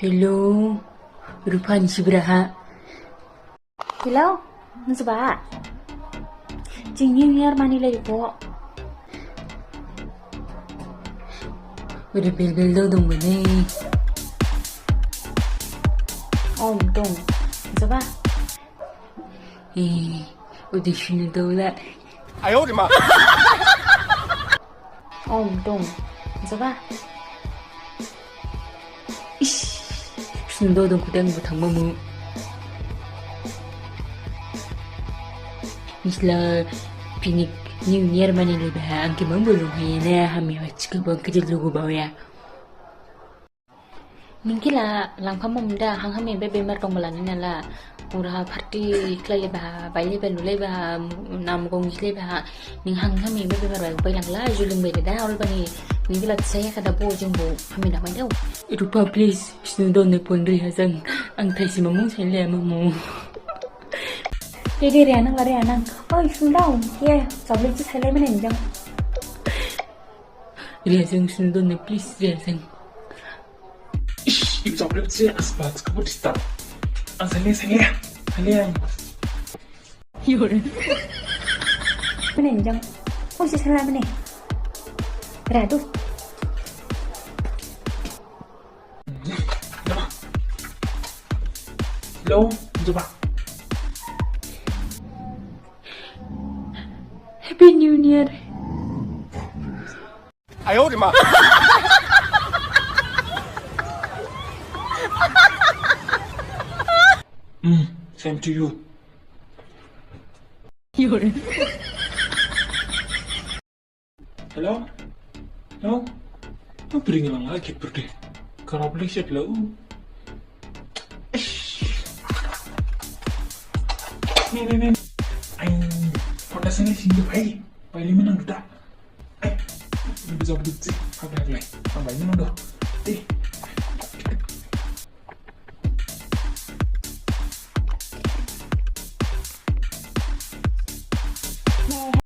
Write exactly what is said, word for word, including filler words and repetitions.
Hello, Rupa ni sibra ha. Hello, njoba. Jing New Year mani lai ko. Ode bel bel do dong mane. Om dong. Njoba. Eh, ode sunu do la. Ayo de ma. Om dong. Njoba. Ish. Sunu do dong kudang butang mamu. Isla pinik New Year mani le bah angke mambu lu ne hami wa chika bang kejel lugu bawya. Ningkila langpha mum da hang hami be bemar dong bala nina la. Ura party khlai le bah, bai le bah, lu le bah, nam gong le bah. Ning hang hami be bemar bai bai lang la juling bai da ol bani. Ningkila saya kada bo jing bo hami da mai dau. Rupa please, sunu do ne pon ri ha jang. Ang thai si mamung sai le mamung. Dede ri anang la ri anang. Oi sunu do. Ye, chocolate si sai le mene jang. Ria jeng sunu do ne please ria jeng. Ish, ibu chocolate si asbak kabut start. Ang sale sale sale ang. Yore. Mene jang. Kau si salah mene. Radu. Hello, coba. Happy New Year. Ayo de ma. Hmm, same to you. Hello? No? No bring lang lagi berde. Kalau beli set lah. Ni ni ni. Ai, pondasnya sini bai. Bai lima nang duda. Ai, ini bisa berdua sih. Apa lagi? Tambah ini nang dah. Tih.